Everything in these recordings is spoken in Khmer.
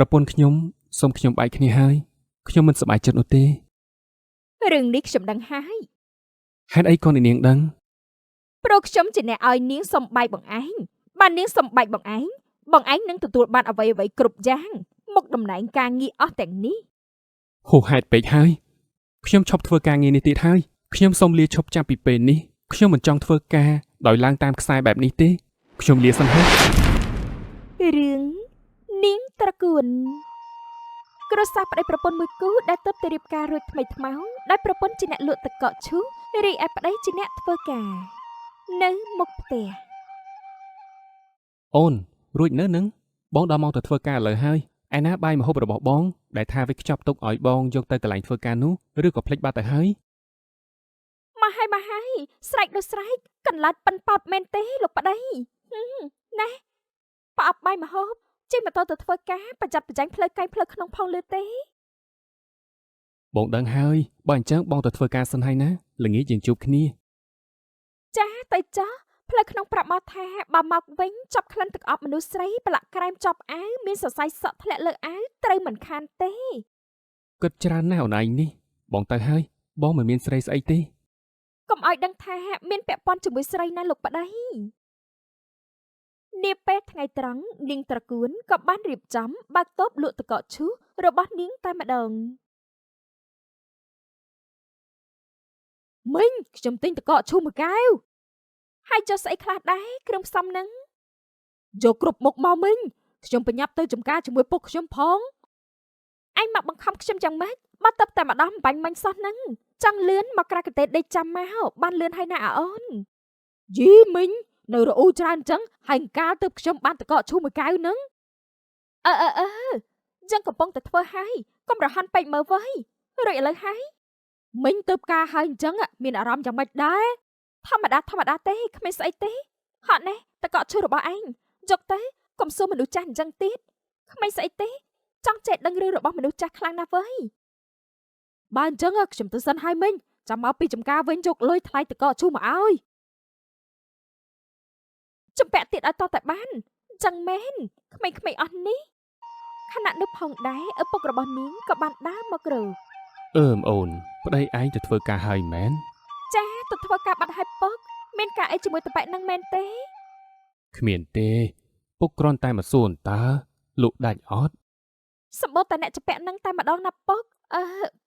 ប្រពន្ធខ្ញុំសូមខ្ញុំបែកគ្នាហើយខ្ញុំមិនសប្បាយចិត្តនោះទេ រឿងនេះខ្ញុំដឹងហើយ ហេតុអីក៏អ្នកនាងដឹង ព្រោះខ្ញុំជាអ្នកឲ្យនាងសំបែកបងឯងបាននាងសំបែកបងឯងបងឯងនឹងទទួលបានអ្វីអ្វីៗគ្រប់យ៉ាងមុខតំណែងការងារអស់ទាំងនេះ ហួសហេតុពេកហើយខ្ញុំឈប់ធ្វើការងារនេះទៀតហើយខ្ញុំសូមលាឈប់ចាប់ពីពេលនេះខ្ញុំមិនចង់ធ្វើការដោយឡើងតាមខ្សែបែបនេះទេខ្ញុំលាសិនហើយ រឿងនាងត្រកួនគ្រួសារប្តីប្រពន្ធមួយគូដែលទើបតែរៀបការរួចថ្មីថ្មោងដែលប្រពន្ធជាអ្នកលក់ទឹកកកឈូសរីឯប្តីជាអ្នកធ្វើការនៅមុខផ្ទះ អូនរួចនៅនឹងបងដល់មកទៅធ្វើការឥឡូវហើយឯណាបាយម្ហូបរបស់បងដែលថាវាខ្ចប់ទុកឲ្យបងយកទៅកន្លែងធ្វើការនោះឬក៏ភ្លេចបាត់ទៅហើយ មកហើយមកហើយស្រែកដូចស្រែកកន្លាត់ប៉ិនប៉ោតមែនទេលោកប្តីហឹមណែប្រអប់បាយម្ហូបជិះម៉ូតូទៅធ្វើការប្រយ័ត្នប្រយែងផ្លូវកែងផ្លូវក្នុងផងលើទេ បងដឹងហើយបើអញ្ចឹងបងទៅធ្វើការសិនហើយណាល្ងាចយើងជួបគ្នា ចាទៅចោះផ្លូវក្នុងប្រាប់មកថាបើមកវិញចាប់ក្លិនទឹកអប់មនុស្សស្រីប្រឡាក់ក្រែមចប់អាវមានសរសៃសក់ធ្លាក់លើអាវត្រូវមិនខានទេ គិតច្រើនណាស់អូនឯងនេះបងទៅហើយបងមិនមានស្រីស្អីទេ កុំឲ្យដឹងថាមានពាក់ព័ន្ធជាមួយស្រីណាលោកប្តីនាពេលថ្ងៃត្រង់នាងត្រកួនក៏បានរៀបចំបើកតូបលក់ទឹកកកឈូសរបស់នាងតែម្ដង មីងខ្ញុំទិញទឹកកកឈូសមួយកែវហើយចុះស្អីខ្លះដែរគ្រឿងផ្សំហ្នឹងយកគ្រប់មុខមកមីងខ្ញុំប្រញាប់ទៅចំការជាមួយពុកខ្ញុំផងឯងមកបង្ខំខ្ញុំយ៉ាងម៉េចបើទៅតែម្ដងបាញ់មិញសោះហ្នឹងចង់លឿនមកក្រៅកន្ទេលដេកចាំមកបានលឿនហើយណាអាអូនយីមីងនៅរអ៊ូច្រើនអញ្ចឹងហើយអង្កាលទើបខ្ញុំបានទឹកកកឈូសមួយកែវហ្នឹងអឺអឺអឺយើងកំពុងតែធ្វើហើយកុំរហន់ពេកមើលវើយរួចឥឡូវហើយ មិញទៅផ្ការហើយអញ្ចឹងមានអារម្មណ៍យ៉ាងម៉េចដែរធម្មតាធម្មតាទេគ្មានស្អីទេហត់ណេះតកកឈូសរបស់ឯងយកទៅកុំសួរមនុស្សចាស់អញ្ចឹងទៀតគ្មានស្អីទេចង់ចេះដឹងរឿងរបស់មនុស្សចាស់ខ្លាំងណាស់វើយបើអញ្ចឹងខ្ញុំទៅសិនហើយមិញចាំមកពីចំការវិញយកលុយថ្លៃតកកឈូសមកឲ្យចំពាក់ទៀតឲ្យតតែបានអញ្ចឹងមែនក្មេងៗអស់នេះខណៈនោះផងដែរឪពុករបស់នាងក៏បានដើរមករក អឺមអូនប្តីឯងទៅធ្វើការហើយមែន ចាទៅធ្វើការបាត់ហើយពុកមានការអីជាមួយតប៉ែនឹងមែនទេ គ្មានទេពុកគ្រាន់តែមកសួរតើលក់ដាច់អត់ សម្បូរតែអ្នកជពាក់នឹងតែម្ដងណាពុកអឺ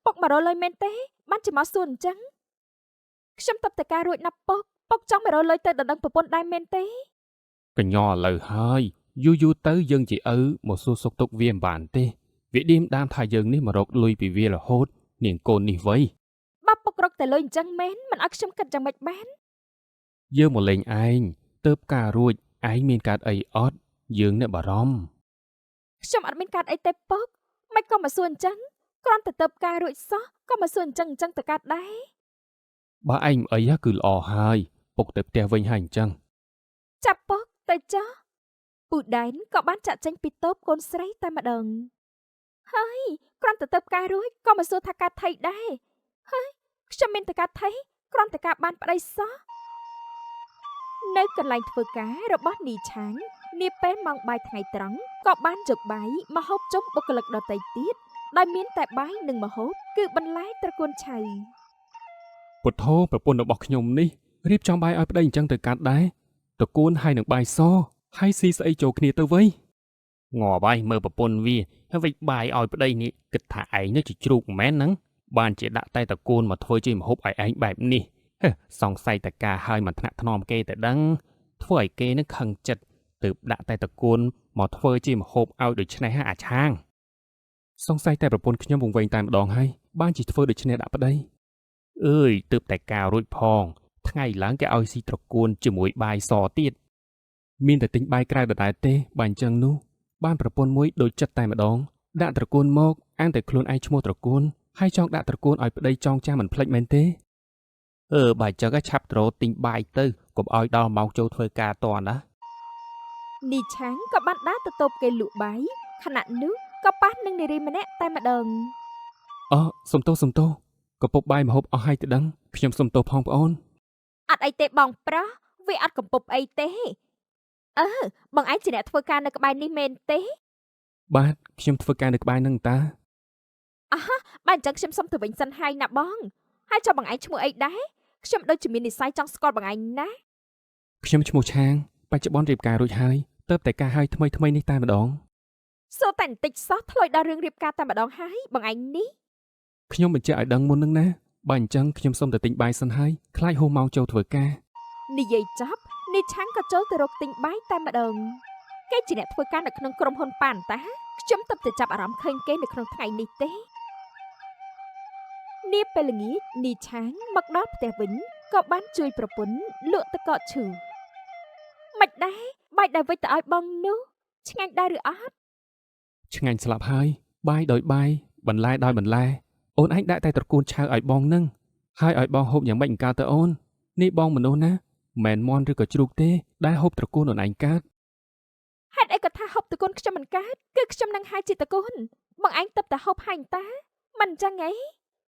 ពុកមករលុយមែនទេបានជាមកសួរអញ្ចឹងខ្ញុំតបតែការរួចណាពុកពុកចង់មករលុយទៅដណ្ដឹងប្រពន្ធដែរមែនទេ កញ្ញឥឡូវហើយយូរយូរទៅយើងជាឪមកសួរសុខទុក្ខវាមិនបានទេវាឌៀមដាមថាយើងនេះមករកលុយពីវារហូតនាងកូននេះវៃ បើពុករកតែលុយអញ្ចឹងមែនមិនឲ្យខ្ញុំគិតយ៉ាងម៉េចបាន យើងមកលេងឯងទៅការរួចឯងមានកើតអីអត់យើងអ្នកបារម្ភ ខ្ញុំអត់មានកាត់អីទេពុកមិនក៏មកសួរអញ្ចឹងគ្រាន់តែទៅការរួចសោះក៏មកសួរអញ្ចឹងអញ្ចឹងទៅកាត់ដែរ បើឯងមិនអីគឺល្អហើយពុកទៅផ្ទះវិញហើយអញ្ចឹង ចាប់ពុកទៅចោះពូដែនក៏បានចាក់ចេញពីតូបកូនស្រីតែម្ដងហើយគ្រាន់តែទៅផ្ការួចក៏មកសួរថាកាត់ថៃដែរហើយខ្ញុំមានតែកាត់ថៃគ្រាន់តែការបានប្តីសោះនៅកន្លែងធ្វើការរបស់នីឆាងនាពេលម៉ោងបាយថ្ងៃត្រង់ក៏បានយកបាយមកហូបជុំបុគ្គលិកដទៃទៀតដោយមានតែបាយនិងម្ហូបគឺបន្លែត្រកួនឆៅ ពុទ្ធោប្រពន្ធរបស់ខ្ញុំនេះរៀបចំបាយឲ្យប្តីអញ្ចឹងទៅកាត់ដែរតកួនហើយនឹងបាយសហើយស៊ីស្អីចូលគ្នាទៅវិញងាប់ហើយមើលប្រពន្ធវាហើយវិចបាយឲ្យប្តីនេះគិតថាឯងនេះជាជ្រូកមែនហ្នឹងបានជាដាក់តែតកួនមកធ្វើជាម្ហូបឲ្យឯងបែបនេះហេសង្ស័យតការហើយមិនថ្នាក់ថ្នមគេតែដឹងធ្វើឲ្យគេនឹងខឹងចិត្តទើបដាក់តែតកួនមកធ្វើជាម្ហូបឲ្យដូច្នេះហ่าអាឆាងសង្ស័យតែប្រពន្ធខ្ញុំវង្វេងតែម្ដងហើយបានជាធ្វើដូច្នេះដាក់ប្តី អើយទើបតែការរួចផង ថ្ងៃឡើងគេឲ្យស៊ីត្រកួនជាមួយបាយសទៀតមានតែទិញបាយក្រៅដដែលទេបើអញ្ចឹងនោះបានប្រពន្ធមួយដូចចិត្តតែម្ដងដាក់ត្រកួនមកអាងតែខ្លួនឯងឈ្មោះត្រកួនហើយចង់ដាក់ត្រកួនឲ្យប្តីចងចាំមិនភ្លេចមែនទេអឺបើអញ្ចឹងឆាប់ត្រោទិញបាយទៅកុំឲ្យដល់ម៉ោងចូលធ្វើការតណា នីឆាងក៏បានដើរទៅតូបគេលក់បាយខណៈនោះក៏ប៉ះនឹងនារីម្នាក់តែម្ដង អសុំទោសសុំទោសកពុបបាយម្ហូបអស់ហើយទៅដឹងខ្ញុំសុំទោសផងប្អូន អត់អីទេបងប្រុសវាអត់កំពប់អីទេអឺបងឯងជាអ្នកធ្វើការនៅក្បែរនេះមែនទេ បាទខ្ញុំធ្វើការនៅក្បែរនឹងតា បើអញ្ចឹងខ្ញុំសុំទៅវិញសិនហើយណាបងហើយចុះបងឯងឈ្មោះអីដែរខ្ញុំដូចជាមាននិស្ស័យចង់ស្គាល់បងឯងណាស់ ខ្ញុំឈ្មោះឆាងបច្ចុប្បន្នរៀបការរួចហើយទៅតែការហើយថ្មីថ្មីនេះតែម្ដង សួរតែបន្តិចសោះធ្លុយដល់រឿងរៀបការតែម្ដងហើយបងឯងនេះ ខ្ញុំបញ្ជាក់ឲ្យដឹងមុននឹងណាបើអញ្ចឹងខ្ញុំសុំទៅទិញបាយសិនហើយខ្លាចហួសម៉ោងចូលធ្វើការ និយាយចប់នីឆាងក៏ចូលទៅរកទិញបាយតែម្ដងគេជាអ្នកធ្វើការនៅក្នុងក្រុមហ៊ុនប៉ានតាខ្ញុំទើបតែចាប់អារម្មណ៍ឃើញគេនៅក្នុងថ្ងៃនេះទេនាពេលល្ងាចនីឆាងមកដល់ផ្ទះវិញក៏បានជួយប្រពន្ធលក់ទឹកកកឈូមិនដែរបាយដែលវិចទៅឲ្យបងនោះឆ្ងាញ់ដែរឬអត់ ឆ្ងាញ់ស្លាប់ហើយបាយដោយបាយបន្លែដោយបន្លែអូនឯងដាក់តែត្រកួនឆៅឲ្យបងនឹងហើយឲ្យបងហូបយ៉ាងម៉េចអង្កើតទៅអូននេះបងមនុស្សណាមិនមែនមន់ឬក៏ជ្រូកទេដែលហូបត្រកួនអូនឯងកើត ហេតុអីក៏ថាហូបតកូនខ្ញុំមិនកើតគឺខ្ញុំនឹងហៅជាតកូនបងឯងទឹកតែហូបហើយតាមិនអញ្ចឹងអី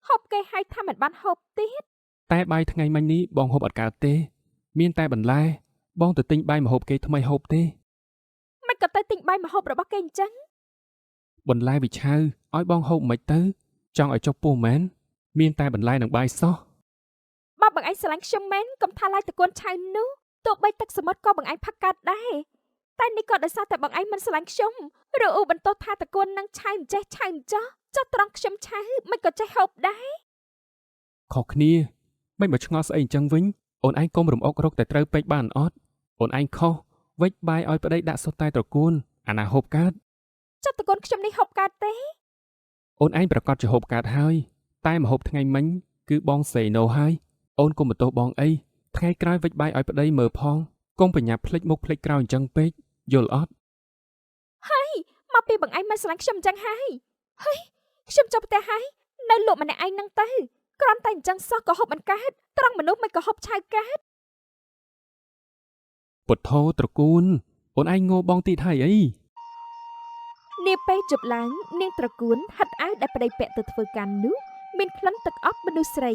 ហូបគេហៅថាមិនបានហូបទៀត តែបាយថ្ងៃមិញនេះបងហូបអត់កើតទេមានតែបន្លែបងទៅទិញបាយមកហូបគេថ្មីហូបទេ មិនក៏ទៅទិញបាយមកហូបរបស់គេអញ្ចឹង បន្លែវាឆៅឲ្យបងហូបមិនទៅចង់ឲ្យចុះពោះមែនមានតែបន្លែនិងបាយសោះ បើបងឯងស្រឡាញ់ខ្ញុំមែនកុំថាឡាយតកូនឆៅនោះទោះបីទឹកសមុទ្រក៏បងឯងផឹកកើតដែរតែនេះក៏ដោយសារតែបងឯងមិនស្រឡាញ់ខ្ញុំឬអ៊ូបន្ទោសថាតកូននឹងឆៅមិនចេះឆៅមិនចោះចុះត្រង់ខ្ញុំឆៅមិនក៏ចេះហូបដែរ ខុសគ្នាមិនមកឆ្ងល់ស្អីអញ្ចឹងវិញអូនឯងកុំរំអុករកតែត្រូវពេកបានអត់អូនឯងខុសវិចបាយឲ្យប្តីដាក់សុទ្ធតែត្រកួនអាណាហូបកើត ចុះតកូនខ្ញុំនេះហូបកើតទេ អូនឯងប្រកាសជាហូបកើតហើយតែម្ហូបថ្ងៃមិញគឺបងសេណូហើយអូនកុំបន្ទោសបងអីថ្ងៃក្រោយវិចបាយឲ្យប្តីមើលផងកុំបញ្ញាប់ភ្លេចមុខភ្លេចក្រោយអញ្ចឹងពេកយល់អត់ មកពីបងឯងមិនស្រឡាញ់ខ្ញុំអញ្ចឹងហើយហើយខ្ញុំចុះផ្ទះហើយនៅលក់ម្នាក់ឯងនឹងទៅគ្រាន់តែអញ្ចឹងសោះក៏ហូបមិនកើតត្រង់មនុស្សមិនក៏ហូបឆៅកើត ពុទ្ធោត្រកូនអូនឯងងោបងទៀតហើយអី នាពេលជប់ឡើងនាងត្រកួនហិតអាវដែលប្តីពាក់ទៅធ្វើការនោះមានក្លិនទឹកអប់មនុស្សស្រី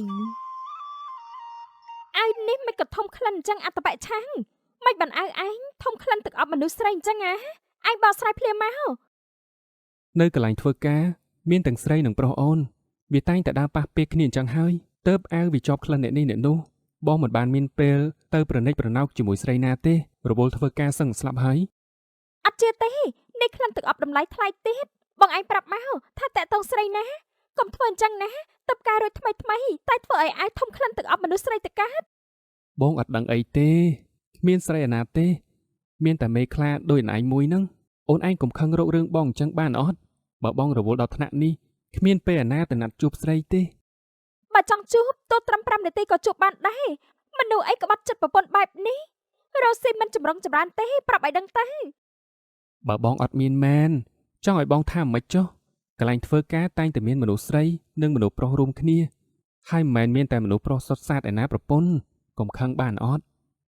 អាវនេះមិនក៏ធំក្លិនអញ្ចឹងអត្តបៈឆាំងមិនបានអាវឯងធំក្លិនទឹកអប់មនុស្សស្រីអញ្ចឹងអាឯងបកស្រាយភ្លាមមក នៅកន្លែងធ្វើការមានទាំងស្រីនិងប្រុសអូនវាតែងតែដើរប៉ះពាក្យគ្នាអញ្ចឹងហើយទៅបអាវវាជាប់ក្លិនអ្នកនេះអ្នកនោះបងមិនបានមានពេលទៅប្រណិចប្រណោកជាមួយស្រីណាទេរវល់ធ្វើការសឹងស្លាប់ហើយ អត់ជឿទេនេះក្លិនទឹកអប់តម្លៃថ្លៃទៀតបងឯងប្រាប់មកថាតាក់តងស្រីណាកុំធ្វើអញ្ចឹងណាតបការរួចថ្មីថ្មីតែធ្វើឲ្យអាយធំក្លិនទឹកអប់មនុស្សស្រីទៅកើត បងអត់ដឹងអីទេគ្មានស្រីអាណាទេមានតែមេខ្លាដូចឯងមួយហ្នឹងអូនឯងកុំខឹងរករឿងបងអញ្ចឹងបានអត់បើបងរវល់ដល់ថ្នាក់នេះគ្មានពេលអាណាទៅណាត់ជួបស្រីទេ បើចង់ជួបទោះត្រឹម5នាទីក៏ជួបបានដែរមនុស្សអីក្បត់ចិត្តប្រពន្ធបែបនេះរស់ស៊ីមិនចម្រុងចម្រើនទេប្រាប់ឲ្យដឹងទៅ បើបងអត់មានមែនចង់ឲ្យបងថាមិនចុះកន្លែងធ្វើការតែងតែមានមនុស្សស្រីនិងមនុស្សប្រុសរួមគ្នាហើយមិនមែនមានតែមនុស្សប្រុសសុទ្ធសាធឯណាប្រពន្ធកុំខឹងបានអត់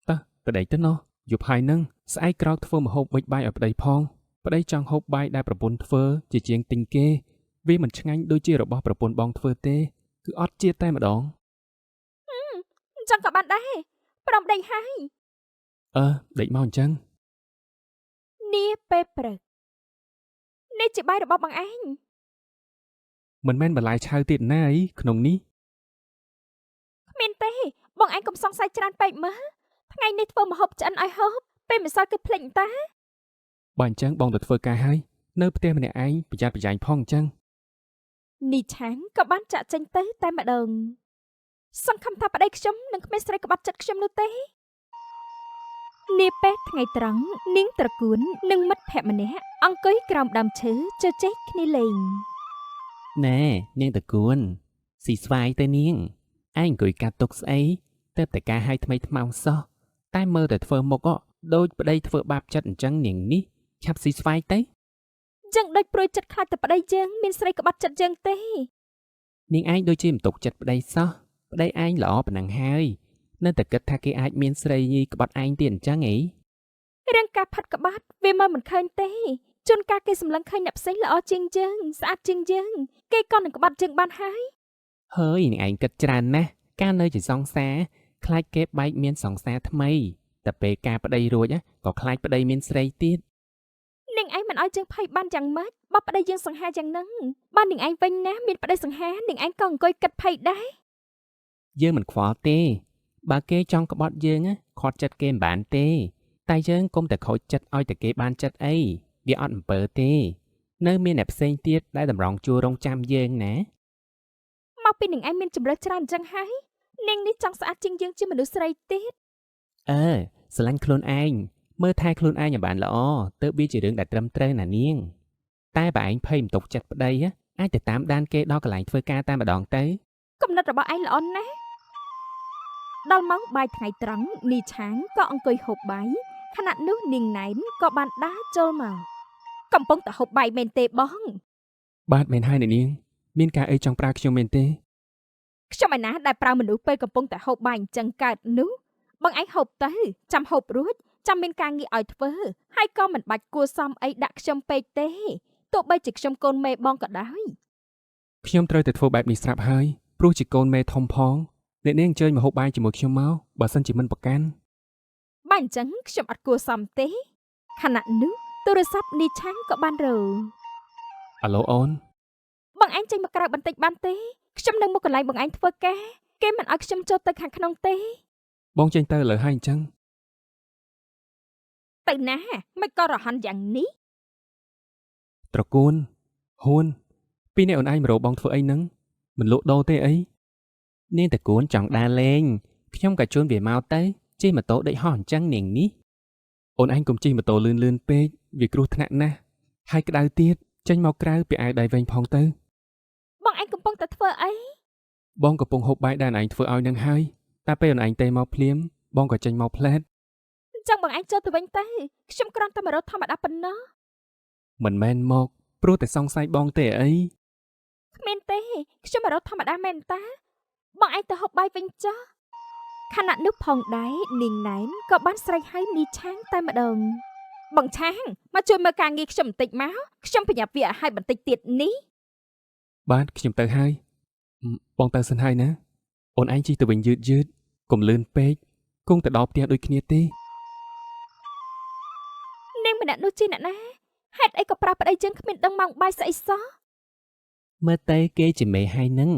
តោះទៅដេកទៅណោះយប់ហើយនឹងស្អែកក្រោកធ្វើម្ហូបវិចបាយឲ្យប្តីផងប្តីចង់ហូបបាយដែលប្រពន្ធធ្វើជាជាងទិញគេវាមិនឆ្ងាញ់ដូចជារបស់ប្រពន្ធបងធ្វើទេគឺអត់ជាតិតែម្ដង អញ្ចឹងក៏បានដែរព្រមដេកហើយ អឺដេកមកអញ្ចឹង នាពេលព្រឹកនេះជាបាយរបស់បងឯង មិនមែនបន្លែឆៅទៀតណាអីក្នុងនេះ គ្មានទេបងឯងកុំសង្ស័យច្រើនពេកមើលថ្ងៃនេះធ្វើម្ហូបឆ្អិនឲ្យហូបពេលម្សិលគឺភ្លេចតា បើអញ្ចឹងបងទៅធ្វើការហើយនៅផ្ទះម្នាក់ឯងប្រយ័ត្នប្រយែងផងអញ្ចឹង នីឆាងក៏បានចាក់ចេញទៅតែម្ដងសង្ឃឹមថាប្តីខ្ញុំនឹងគ្មានស្រីក្បត់ចិត្តខ្ញុំនោះទេនាពេលថ្ងៃត្រង់នាងត្រកួននិងមិត្តភក្តិម្នាក់អង្គុយក្រោមដើមឈើជជែកគ្នាលេង ណែនាងតកួនស៊ីស្វាយទៅនាងឯងអង្គុយកាត់ទុកស្អីទៅតែការឲ្យថ្មីថ្មោងសោះតែមើលតែធ្វើមុខអដូចប្តីធ្វើបាបចិត្តអញ្ចឹងនាងនេះឆាប់ស៊ីស្វាយទៅ យើងដូចព្រួយចិត្តខ្លាចតែប្តីយើងមានស្រីក្បត់ចិត្តយើងទេ នាងឯងដូចជាមិនទុកចិត្តប្តីសោះប្តីឯងល្អប៉ុណ្ណឹងហើយនៅតែគិតថាគេអាចមានស្រីញីក្បត់ឯងទៀតអញ្ចឹងអី រឿងការផាត់ក្បាត់វាមើលមិនឃើញទេជួនកាលគេសម្លឹងឃើញអ្នកផ្សេងល្អជាងយើងស្អាតជាងយើងគេក៏នឹងក្បត់យើងបានហើយ ហើយនាងឯងគិតច្រើនណាស់កាលនៅជាសង្សារខ្លាចគេបែកមានសង្សារថ្មីតែពេលការប្តីរួចក៏ខ្លាចប្តីមានស្រីទៀត នាងឯងមិនឲ្យយើងភ័យបានយ៉ាងម៉េចបើប្តីយើងសង្ហាយ៉ាងហ្នឹងបើនាងឯងវិញណាមានប្តីសង្ហានាងឯងក៏អង្គុយគិតភ័យដែរ យើងមិនខ្វល់ទេបើគេចង់ក្បត់យើងណាខាត់ចិត្តគេមិនបានទេ តែយើងកុំតែខូចចិត្តឲ្យតែគេបានចិត្តអីវាអត់អំពើទេ នៅមានអ្នកផ្សេងទៀតដែលតម្រង់ជួររងចាំយើងណា មកពីនាងឯងមានជំរើសច្រើនអញ្ចឹងហើយនាងនេះចង់ស្អាតជាងយើងជាមនុស្សស្រីទៀត អើស្រឡាញ់ខ្លួនឯងមើលថែខ្លួនឯងឲ្យបានល្អទើបវាជារឿងដែលត្រឹមត្រូវណានាង តែបើឯងភ័យមិនទុកចិត្តប្តីហ៎អាចទៅតាមដានគេដល់កន្លែងធ្វើការតែម្ដងទៅ គំនិតរបស់ឯងល្អណាស់ដល់ម៉ោងបាយថ្ងៃត្រង់នីឆាងក៏អង្គុយហូបបាយខណៈនោះនាងណែនក៏បានដើរចូលមកកំពុងតែហូបបាយមែនទេបង បាទមែនហើយអ្នកនាងមានការអីចង់ប្រើខ្ញុំមែនទេ ខ្ញុំឯណាដែលប្រើមនុស្សពេលកំពុងតែហូបបាយអញ្ចឹងកើតនោះបងឯងហូបទៅចាំហូបរួចចាំមានការងារឲ្យធ្វើហើយក៏មិនបាច់គួរសមអីដាក់ខ្ញុំពេកទេទោះបីជាខ្ញុំកូនមេបងក៏ដោយ ខ្ញុំត្រូវតែធ្វើបែបនេះស្រាប់ហើយព្រោះជាកូនមេធំផងអ្នកនាងអញ្ជើញមកហូបបាយជាមួយខ្ញុំមកបើសិនជាមិនប្រកាន់ បើអញ្ចឹងខ្ញុំអត់គួរសមទេខណៈនោះទូរស័ព្ទនីឆាងក៏បានរើ អាឡូអូន បងឯងចេញមកក្រៅបន្តិចបានទេខ្ញុំនៅមុខកន្លែងបងឯងធ្វើការគេមិនឲ្យខ្ញុំចូលទៅខាងក្នុងទេ បងចេញទៅឥឡូវហើយអញ្ចឹង ទៅណាមិនក៏រហ័នយ៉ាងនេះ ត្រកួនហ៊ួនពីរអ្នកអូនឯងមករកបងធ្វើអីហ្នឹងមិនលក់ដូរទេអី នាងតកួនចង់ដើរលេងខ្ញុំក៏ជូនវាមកទៅជិះម៉ូតូដេកហោះអញ្ចឹងនាងនេះ អូនឯងកុំជិះម៉ូតូលឿនលឿនពេកវាគ្រោះថ្នាក់ណាស់ហើយក្តៅទៀតចេញមកក្រៅពាក់អាវដៃវែងផងទៅ បងឯងកំពុងតែធ្វើអី បងកំពុងហូបបាយដែលអូនឯងធ្វើឲ្យនឹងហើយតែពេលអូនឯងទេមកភ្លាមបងក៏ចេញមកផ្លែត អញ្ចឹងបងឯងចូលទៅវិញទៅខ្ញុំគ្រាន់តែមករកធម្មតាប៉ុណ្ណោះ មិនមែនមកព្រោះតែសង្ស័យបងទេអី គ្មានទេខ្ញុំមករកធម្មតាមែនតាបងឯងទៅហូបបាយវិញចុះខណៈនោះផងដែរនាងណែនក៏បានស្រែកហៅនីឆាងតែម្ដងបងឆាងមកជួយមើលការងារខ្ញុំបន្តិចមកខ្ញុំប្រញាប់វាឲ្យហើយបន្តិចទៀតនេះ បាទខ្ញុំទៅហើយអឺបងទៅសិនហើយណាអូនឯងជិះទៅវិញយឺតយឺតកុំលឿនពេកគង់ទៅដល់ផ្ទះដូចគ្នាទេ នាងម្នាក់នោះជាអ្នកណាហេតុអីក៏ប្រើប្តីយើងគ្មានដឹងម៉ោងបាយស្អីសោះ មើលទៅគេជាមេហើយនឹង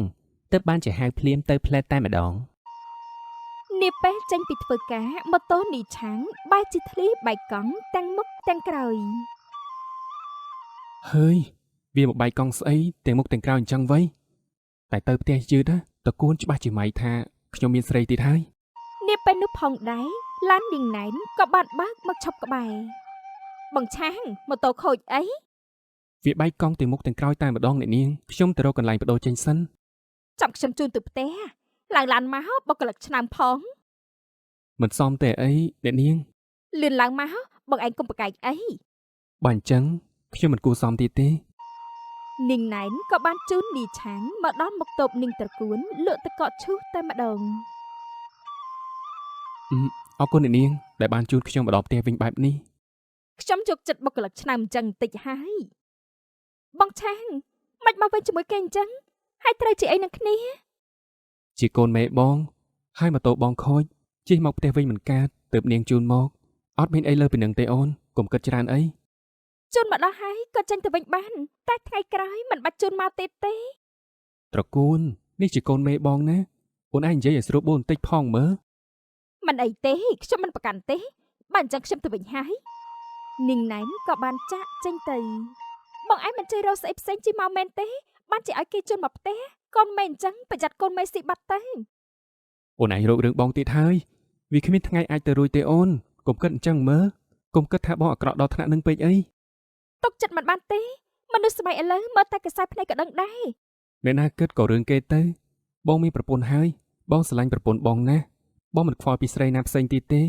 ទើបបានជាហៅភ្លាមទៅផ្លែតតែម្ដង នាពេលចេញពីធ្វើការម៉ូតូនីឆាងបែរជាធ្លាយបែកកង់ទាំងមុខទាំងក្រោយ ហើយវាមកបែកកង់ស្អីទាំងមុខទាំងក្រោយអញ្ចឹងវៃតែទៅផ្ទះយឺតណាតកួនច្បាស់ជាម៉ៃថាខ្ញុំមានស្រីទៀតហើយ នាពេលនោះផងដែរឡាននាងណែនក៏បានបើកមកឈប់ក្បែរបងឆាងម៉ូតូខូចអី វាបែកកង់ទាំងមុខទាំងក្រោយតែម្ដងអ្នកនាងខ្ញុំទៅរកកន្លែងបដូរចេញសិន ចាំខ្ញុំជូនទៅផ្ទះឡើងឡានមកបុគ្គលិកឆ្នាំផង មិនសមទេអីអ្នកនាង លឿនឡើងមកបងឯងកុំប្រកែកអី បើអញ្ចឹងខ្ញុំមិនគួរសមទៀតទេ នាងណែនក៏បានជូននីឆាងមកដល់មុខតូបនាងត្រកួនលក់ទឹកកកឈូសតែម្ដង អរគុណអ្នកនាងដែលបានជូនខ្ញុំមកដល់ផ្ទះវិញបែបនេះ ខ្ញុំយកចិត្តបុគ្គលិកឆ្នាំអញ្ចឹងបន្តិចហើយបងឆាងមិនមកវិញជាមួយគេអញ្ចឹងហើយត្រូវជាអីនឹងគ្នា ជាកូនមេបងហើយម៉ូតូបងខូចជិះមកផ្ទះវិញមិនកើតទើបនាងជូនមកអត់មានអីលើពីនឹងទេអូនកុំគិតច្រើនអី ជូនមកដល់ហើយក៏ចេញទៅវិញបានតែថ្ងៃក្រោយមិនបាច់ជូនមកទៀតទេ ត្រកួននេះជាកូនមេបងណាអូនឯងនិយាយឲ្យស្រួលបួនបន្តិចផងមើល មិនអីទេខ្ញុំមិនប្រកាន់ទេបើអញ្ចឹងខ្ញុំទៅវិញហើយនាងណែនក៏បានចាក់ចេញទៅបងឯងមិនចេះរកស្អីផ្សេងជិះមកមែនទេបានជាឲ្យគេជូនមកផ្ទះកូនមេអញ្ចឹងប្រយ័ត្នកូនមេស៊ីបាត់ទៅ អូនឯងរករឿងបងទៀតហើយវាគ្មានថ្ងៃអាចទៅរួចទេអូនកុំគិតអញ្ចឹងមើលកុំគិតថាបងអាក្រក់ដល់ថ្នាក់នឹងពេកអី ទុកចិត្តមិនបានទេមនុស្សសម័យឥឡូវមើលតែកសែភ្នែកក៏ដឹងដែរ អ្នកណាគិតក៏រឿងគេទៅបងមានប្រពន្ធហើយបងស្រឡាញ់ប្រពន្ធបងណាស់បងមិនខ្វល់ពីស្រីណាផ្សេងទៀតទេ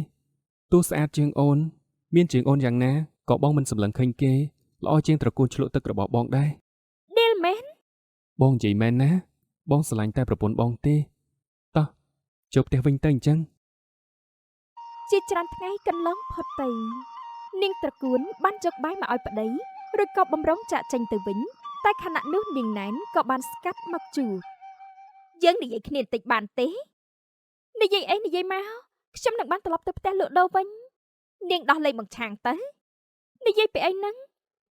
ទោះស្អាតជាងអូនមានជាងអូនយ៉ាងណាក៏បងមិនសម្លឹងឃើញគេល្អជាងត្រកូលឆ្លក់ទឹករបស់បងដែរ ឌីលមែន បងនិយាយមែនណាបងស្រឡាញ់តែប្រពន្ធបងទេតោះចូលផ្ទះវិញទៅអញ្ចឹង ជាច្រើនថ្ងៃកន្លងផុតទៅនាងត្រកួនបានយកបាយមកឲ្យប្តីឬក៏បំរុងចាក់ចេញទៅវិញតែខណៈនោះនាងណែនក៏បានស្កាត់មកជួបយើងនិយាយគ្នាបន្តិចបានទេនិយាយអីនិយាយមកខ្ញុំនឹងបានត្រឡប់ទៅផ្ទះលក់ដូរវិញនាងដោះលែងបង្ឆាងទៅនិយាយពីអីហ្នឹង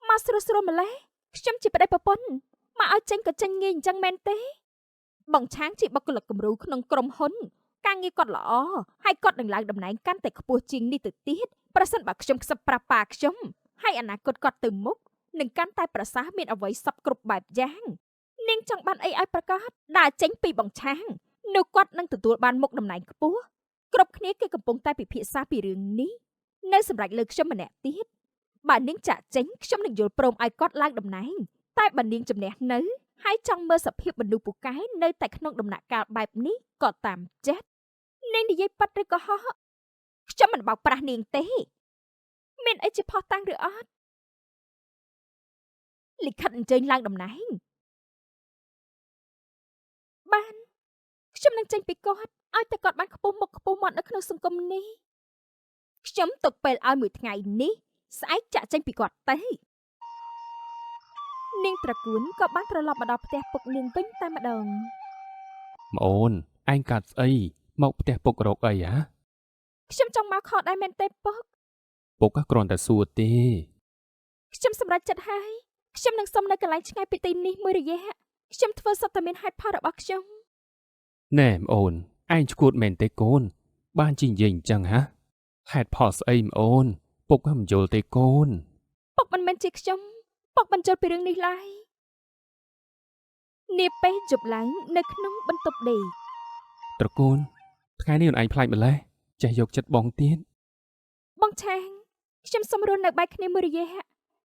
មកស្រួលស្រួលម្លេះខ្ញុំជាប្តីប្រពន្ធមកឲ្យចេញក៏ចេញងាយអញ្ចឹងមែនទេបងឆាងជាបុគ្គលិកគំរូក្នុងក្រុមហ៊ុនការងារគាត់ល្អហើយគាត់នឹងឡើងតំណែងកាន់តែខ្ពស់ជាងនេះទៅទៀតប្រសិនបើខ្ញុំខ្សឹបប្រាប់ប៉ាខ្ញុំហើយអនាគតគាត់ទៅមុខនឹងកាន់តែប្រសើរមានអ្វីសពគ្រប់បែបយ៉ាងនាងចង់បានអីឲ្យប្រកាសដើរចេញពីបងឆាងនោះគាត់នឹងទទួលបានមុខតំណែងខ្ពស់គ្រប់គ្នាគេកំពុងតែពិភាក្សាពីរឿងនេះនៅសម្រាប់លើខ្ញុំម្នាក់ទៀតបើនាងចាក់ចេញខ្ញុំនឹងយល់ព្រមឲ្យគាត់ឡើងតំណែងតែបើនាងជំនះនៅហើយចង់មើលសភាពមនុស្សពូកែនៅតែក្នុងដំណាក់កាលបែបនេះក៏តាមចិត្តនាងនិយាយប៉ាត់ឬក៏ហោះខ្ញុំមិនបោកប្រាស់នាងទេមានអីជាផុសតាំងឬអត់លិខិតអញ្ជើញឡើងតំណែងបានខ្ញុំនឹងចេញពីគាត់ឲ្យតែគាត់បានខ្ពស់មុខខ្ពស់មាត់នៅក្នុងសង្គមនេះខ្ញុំទុកពេលឲ្យមួយថ្ងៃនេះស្អែកចាក់ចេញពីគាត់ទៅនាងត្រកួនក៏បានត្រឡប់មកដល់ផ្ទះពុកនាងវិញតែម្ដង ប្អូនឯងកាត់ស្អីមកផ្ទះពុករកអីហ៎ ខ្ញុំចង់មកខកដែរមែនទេពុក ពុកគ្រាន់តែសួរទេ ខ្ញុំសម្រេចចិត្តហើយខ្ញុំនឹងសុំនៅកន្លែងឆ្ងាយពីទីនេះមួយរយៈខ្ញុំធ្វើសុទ្ធតែមានហេតុផលរបស់ខ្ញុំ ណែប្អូនឯងឈួតមែនទេកូនបានជីនិយាយអញ្ចឹងហ៎ហេតុផលស្អីប្អូនពុកមិនយល់ទេកូន ពុកមិនមែនជាខ្ញុំពុកមិនយល់ពីរឿងនេះឡើយនាពេលយប់ឡើងនៅក្នុងបន្ទប់ដេក ត្រកូនថ្ងៃនេះអូនឯងប្លែកម្លេះចេះយកចិត្តបងទៀត បងឆាងខ្ញុំសុំរស់នៅបែកគ្នាមួយរយៈ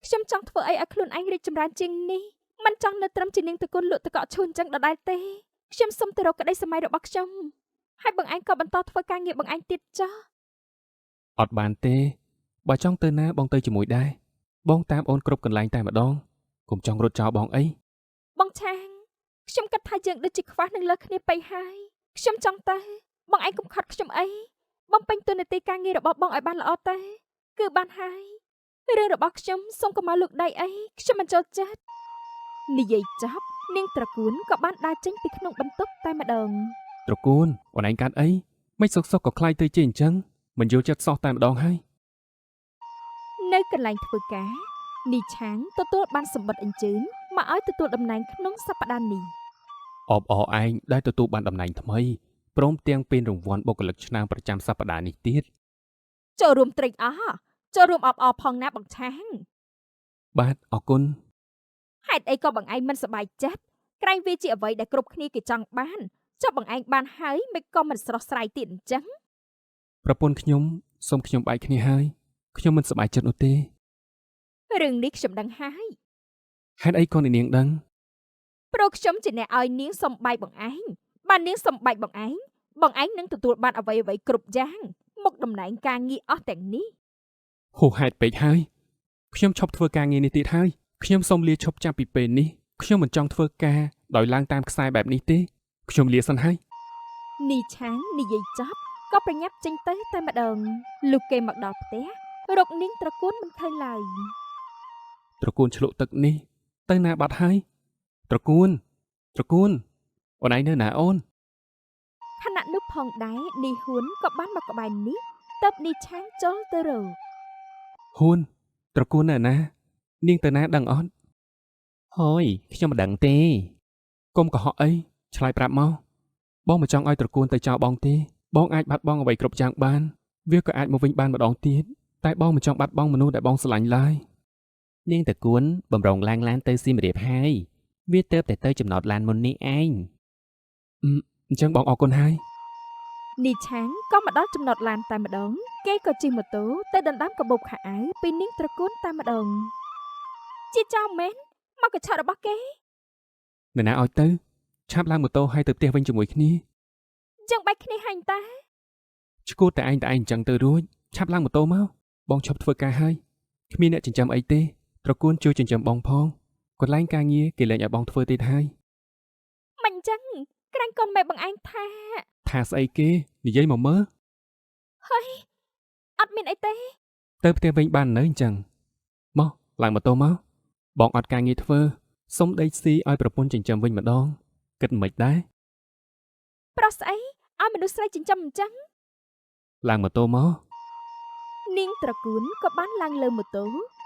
ខ្ញុំចង់ធ្វើអីឲ្យខ្លួនឯងរីកចម្រើនជាងនេះមិនចង់នៅត្រឹមជានាងតកូនលក់តកក់ឈូនអញ្ចឹងដដែលទេខ្ញុំសុំទៅរកក្តីសម័យរបស់ខ្ញុំហើយបងឯងក៏បន្តធ្វើការងារបងឯងទៀតចុះ អត់បានទេបើចង់ទៅណាបងទៅជាមួយដែរបងតាមអូនគ្រប់កន្លែងតែម្ដងកុំចង់រត់ចោលបងអី បងឆាងខ្ញុំគិតថាយើងដូចជាខ្វះនឹងលើសគ្នាពេកហើយខ្ញុំចង់ទៅបងឯងកុំខត់ខ្ញុំអីបំពេញតួនាទីការងាររបស់បងឲ្យបានល្អទៅគឺបានហើយរឿងរបស់ខ្ញុំសូមកុំមកលូកដៃអីខ្ញុំមិនចូលចិត្តនិយាយចប់នាងត្រកួនក៏បានដើរចេញពីក្នុងបន្ទប់តែម្ដង ត្រកូនអូនឯងកាត់អីមិនសុកសុកក៏ខ្លាយទៅជាអញ្ចឹងមិនយល់ចិត្តសោះតែម្ដងហើយ នៅកន្លែងធ្វើការនីឆាងទទួលបានសម្បត្តិអញ្ជើញមកឲ្យទទួលតំណែងក្នុងសប្តាហ៍នេះ អបអរឯងដែលទទួលបានតំណែងថ្មីព្រមទាំងពានរង្វាន់បុគ្គលិកឆ្នើមប្រចាំសប្តាហ៍នេះទៀត ចូលរួមត្រេកអរចូលរួមអបអរផងណាបងឆាង បាទអរគុណ ហេតុអីក៏បងឯងមិនសប្បាយចិត្តក្រែងវាជាអ្វីដែលគ្រប់គ្នាគេចង់បានចុះបងឯងបានហើយមិនក៏មិនស្រស់ស្រាយទៀតអញ្ចឹង ប្រពន្ធខ្ញុំសូមខ្ញុំបែកគ្នាហើយខ្ញុំមិនសប្បាយចិត្តនោះទេ រឿងនេះខ្ញុំដឹងហើយ ហេតុអីក៏អ្នកនាងដឹង ព្រោះខ្ញុំជាអ្នកឲ្យនាងសុំបែកបងឯងបាននាងសុំបែកបងឯងបងឯងនឹងទទួលបានអ្វីអ្វីគ្រប់យ៉ាងមុខតំណែងការងារអស់ទាំងនេះ ហួសហេតុពេកហើយខ្ញុំឈប់ធ្វើការងារនេះទៀតហើយខ្ញុំសូមលាឈប់ចាប់ពីពេលនេះខ្ញុំមិនចង់ធ្វើការដោយឡើងតាមខ្សែបែបនេះទេខ្ញុំលាសិនហើយ នីឆាងនិយាយចប់ក៏ប្រញាប់ចេញទៅតែម្ដងលុះគេមកដល់ផ្ទះរកនាងត្រកួនមិនឃើញឡើយ ត្រកួនឆ្លក់ទឹកនេះទៅណាបាត់ហើយត្រកួនត្រកួនអូនឯងនៅណាអូន ខណៈនោះផងដែរនីហ៊ួនក៏បានមកក្បែរនេះតើបនីឆាងចូលទៅរក ហ៊ួនត្រកួននៅណានាងទៅណាដឹងអត់ ហើយខ្ញុំមិនដឹងទេ កុំកុហកអីឆ្លើយប្រាប់មកបងមិនចង់ឲ្យត្រកួនទៅចោលបងទេបងអាចបាត់បង់អ្វីគ្រប់យ៉ាងបានវាក៏អាចមកវិញបានម្ដងទៀតតែបងមិនចង់បាត់បង់មនុស្សដែលបងស្រឡាញ់ឡើយ នាងតកួនបំរុងឡើងឡានទៅសៀមរាបហើយវាទៅតែទៅចំណតឡានមុននេះឯង អញ្ចឹងបងអរគុណហើយ នីឆាងក៏មកដល់ចំណតឡានតែម្ដងគេក៏ជិះម៉ូតូទៅដណ្ដើមកាបូបខោអាវពីនាងត្រកួនតែម្ដងជាចោលមែនមកកញ្ឆក់របស់គេ នរណាឲ្យទៅឆាប់ឡើងម៉ូតូហើយទៅផ្ទះវិញជាមួយគ្នា យើងបែកគ្នាហើយតា ឈួតតែឯងតែឯងអញ្ចឹងទៅរួចឆាប់ឡើងម៉ូតូមកបងឈប់ធ្វើការហើយគ្មានអ្នកចិញ្ចឹមអីទេត្រកួនជួយចិញ្ចឹមបងផងកន្លែងការងារគេលែងឲ្យបងធ្វើទៀតហើយ មិនអញ្ចឹងក្រាញ់កូនម៉ែបងឯងថា ថាស្អីគេនិយាយមកមើល ហើយអត់មានអីទេ ទៅផ្ទះវិញបាននៅអញ្ចឹងមកឡើងម៉ូតូមកបងអត់ការងារធ្វើសុំដេកស៊ីឲ្យប្រពន្ធចិញ្ចឹមវិញម្ដងគិតមិនដែរ ប្រុសស្អីឲ្យមនុស្សស្រីចិញ្ចឹមអញ្ចឹង ឡើងម៉ូតូមក នាងត្រកួនក៏បានឡើងលើម៉ូតូ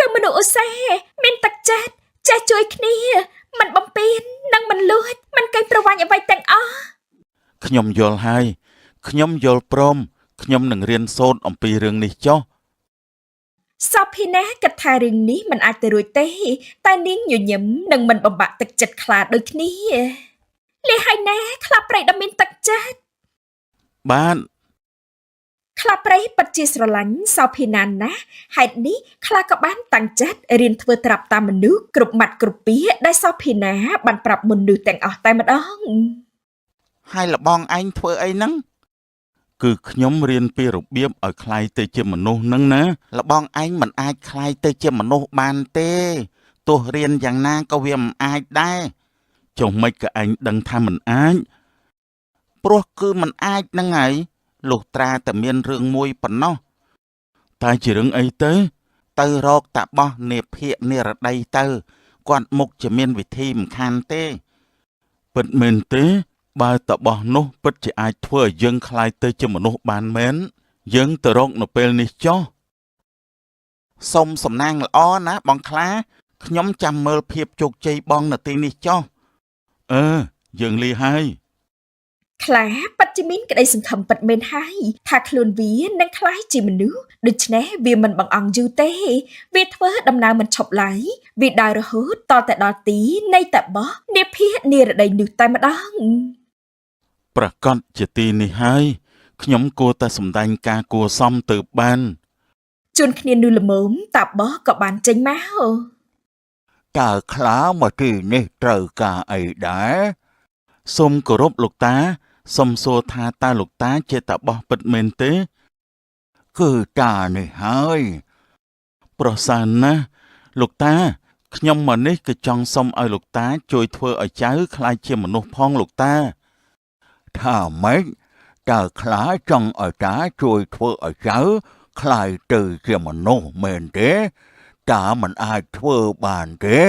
គឺមនុស្សឧស្សាហ៍មានទឹកចិត្តចេះជួយគ្នាមិនបំពេញនិងមិនលួចមិនកេងប្រវ័ញ្ចអ្វីទាំងអស់ ខ្ញុំយល់ហើយខ្ញុំយល់ព្រមខ្ញុំនឹងរៀនសូត្រអំពីរឿងនេះចុះ សោភីណាគិតថារឿងនេះមិនអាចទៅរួចទេ តែនាងញញឹមនិងមិនបំបាក់ទឹកចិត្តខ្លាដូចគ្នាលះហើយណាខ្លាព្រៃដ៏មានទឹកចិត្ត បាទ ខ្លាព្រៃពិតជាស្រឡាញ់សោភីណាណាស់ហេតុនេះខ្លាក៏បានតាំងចិត្តរៀនធ្វើត្រាប់តាមមនុស្សគ្រប់ម៉ាត់គ្រប់ពាក្យដែលសោភីណាបានប្រាប់មនុស្សទាំងអស់តែម្ដង ហើយលបងឯងធ្វើអីហ្នឹង គឺខ្ញុំរៀនពីរបៀបឲ្យក្លាយទៅជាមនុស្សហ្នឹងណា លបងឯងមិនអាចក្លាយទៅជាមនុស្សបានទេទោះរៀនយ៉ាងណាក៏វាមិនអាចដែរ ចុះមិនក៏ឯងដឹងថាមិនអាច ព្រោះគឺមិនអាចហ្នឹងហើយលុះត្រាតែមានរឿងមួយប៉ុណ្ណោះ តើជារឿងអីទៅ ទៅរកតាបោះនាភិកនិរដីទៅគាត់មុខជាមានវិធីមិនខានទេ ពិតមែនទេ បើតបោះនោះពិតជាអាចធ្វើឲ្យយើងក្លាយទៅជាមនុស្សបានមែនយើងទៅរកនៅពេលនេះចុះ សូមសំណាងល្អណាបងខ្លាខ្ញុំចាំមើលភាពជោគជ័យបងនៅទីនេះចុះ អឺយើងលីហើយ ខ្លាពិតជាមានក្តីសង្ឃឹមពិតមែនហើយថាខ្លួនវានឹងក្លាយជាមនុស្សដូច្នេះវាមិនបង្អង់យូរទេ វាធ្វើដំណើរមិនឈប់ឡើយវាដើររហូតតតែដល់ទីនៃតបោះនាភានិរដីនោះតែម្ដង ប្រកាសជាទីនេះហើយខ្ញុំគួរតែសម្ដែងការគួរសមទៅបាន ជួនគ្នានោះល្មមតាបោះក៏បានចេញមក តើខ្លាមកទីនេះត្រូវការអីដែរ សូមគោរពលោកតាសូមសួរថាតើលោកតាជាតាបោះពិតមែនទេ គឺតានេះហើយ ប្រសើរណាស់លោកតាខ្ញុំមកនេះគឺចង់សុំឲ្យលោកតាជួយធ្វើឲ្យចៅក្លាយជាមនុស្សផងលោកតា ថាម៉េចតើខ្លាចង់ឲ្យតាជួយធ្វើឲ្យចៅក្លាយទៅជាមនុស្សមែនទេ តាមិនអាចធ្វើបានទេ